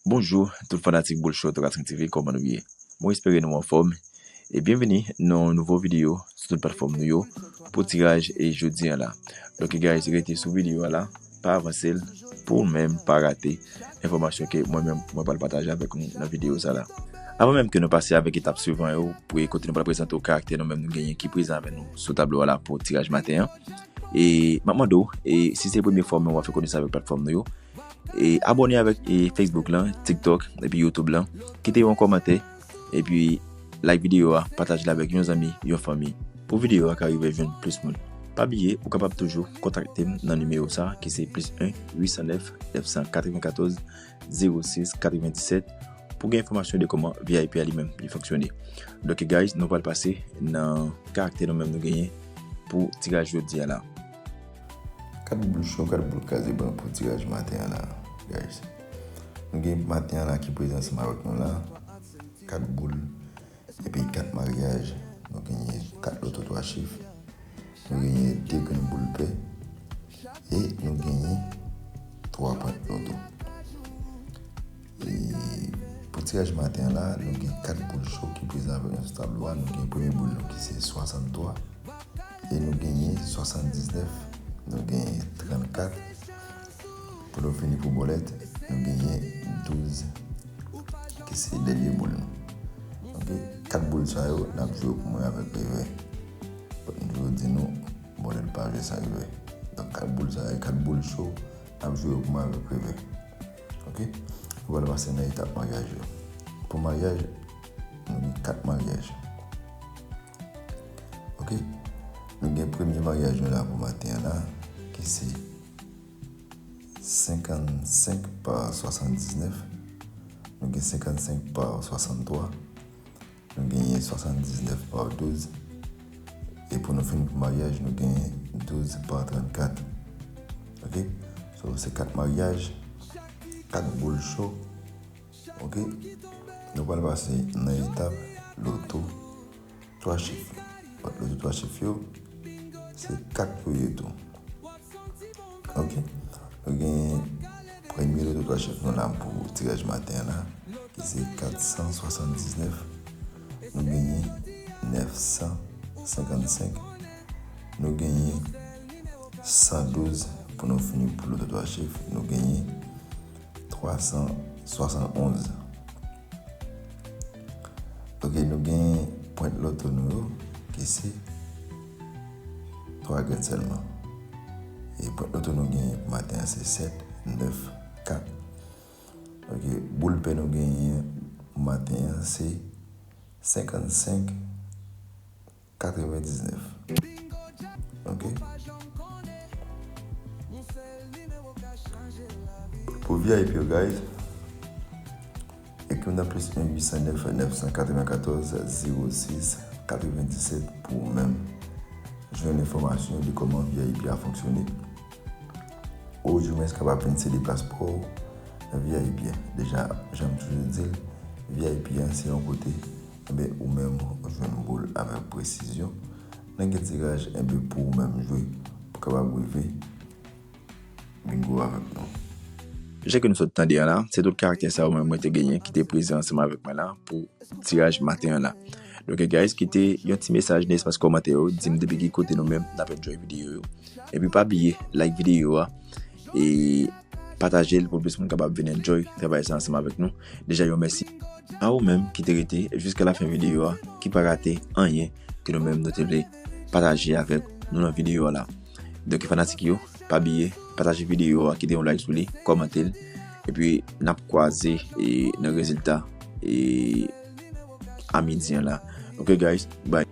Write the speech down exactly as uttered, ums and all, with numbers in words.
Bonjou tout fanatik Boul Show Toka Trend T V, kòman nou ye? Mwen espere nou anfòm. E byenveni nan yon nouvo videyo sou tout platfòm nou yo pou tiraj e jodi a la. Donk guys, rete sou videyo a la, pa avanse l pou w menm pa rate enfòmasyon ke mwen menm mwen pral pataje avèk nou nan videyo sa la. Avan menm ke nou pase avèk etap swivan yo, pou kote nou pral prezante w karaktè nou menm nou genyen ki prezan avèk nou sou tablo a la pou tiraj maten an. E m ap mande w, e si se premye fwa w menm w ap fè konesans avèk platfòm nou yo, e abòne avèk e Facebook lan, TikTok, epi YouTube lan. Kite yon kòmantè, epi like videyo a, pataje l avèk yon zanmi, yon fanmi, pou videyo a ka rive jwenn plis moun. Pa bliye, ou kapab toujou kontakte m nan nimewo sa a, ki se plis en uit san nèf nèf san katrevenkatòz zewo sis katrevendisèt, pou gen enfòmasyon de kòman V I P a li menm li fonksyone. Donk guys, nou pral pase nan karaktè nou menm nou genyen pou tiraj jodi a la. Kat boul cho, kat boul kraze ban pou tiraj maten an la, guys. Nou gen maten an la ki prezan ansanm avèk nou la, kat boul, epi kat maryaj. Nou genyen kat loto twa chif, nou genyen de grenn boul pè, e nou genyen twa pwent loto. E pou tiraj maten an la, nou gen kat boul cho ki prezan avèk nou sou tablo a. Nou gen premye boul nou ki se swasanntwa, e nou genyen swasanndiznèf, nou genyen trannkat. Pou nou fini pou bòlèt, nou genyen douz, ki se dènye boul nou. Ok, kat boul sa yo, n ap jwe pou mwen avèk revè. Bon, m toujou di nou, bòlèt pa jwe san revè. Donk kat boul sa yo, kat boul cho, n ap jwe pou mwen avèk revè. Ok, nou pral pase nan etap maryaj yo. Pou maryaj, nou gen kat maryaj. Ok, nou gen premye maryaj nou la pou maten an la, ki se senkannsenk pa swasanndiznèf, nou gen senkannsenk pa swasanntwa, nou genyen swasanndiznèf pa douz, e pou nou fini pou maryaj, nou genyen douz pa trannkat. Ok, so se kat maryaj, kat boul cho. Ok, nou pral pase nan etap loto twa chif. Loto twa chif yo, se kat yo ye tou. Ok, nou gen premye loto twa chif nou la pou tiraj maten an la, ki se kat san swasanndiznèf. Nou genyen nèf san senkannsenk. Nou genyen san douz pou nou fini pou loto twa chif. Nou genyen twa san swasannonz. Ok, nou gen pwent loto nou yo, ki se twa grenn sèlman. E pwent loto nou gen pou maten an se sèt, nèf, kat. Ok, boul pè nou genyen pou maten an se senkannsenk, katrevendiznèf. Ok. Pou V I P yo, guys, ekri m nan plis en uit san nèf nèf san katrevenkatòz zewo sis katrevendisèt pou ou menm jwenn enfòmasyon de kòman V I P a fonksyone. Ou di mwens kapab vin sede plas pa w nan V I P a. Deja, jan m toujou di l, V I P a se yon kote, enben, ou menm ou jwenn boul avèk presizyon. Nan gen tiraj, enben, pou ou menm jwe, pou kapab rive bingo avèk nou. Jan ke nou sot tande an la, se tout karaktè sa yo menm mwen te genyen ki te prezan ansanm avèk mwen la pou tiraj maten an la. Donk, guys, kite yon ti mesaj nan espas kòmantè yo, di m depi ki kote nou menm n ap enjoy videyo yo. Epi pa bliye, like videyo a, e pataje l pou plis moun kapab vin enjoy travay sa ansanm avèk nou. Deja yon mèsi a ou menm ki te rete jiska lafen videyo a, ki pa rate anyen ke nou menm nou te vle pataje avèk nou nan videyo a la. Donk, fanatik yo, pa bliye pataje videyo a, kite yon like sou li, kòmante l, epi n ap kwaze e nan rezilta e a midi an la. Ok, guys, bye.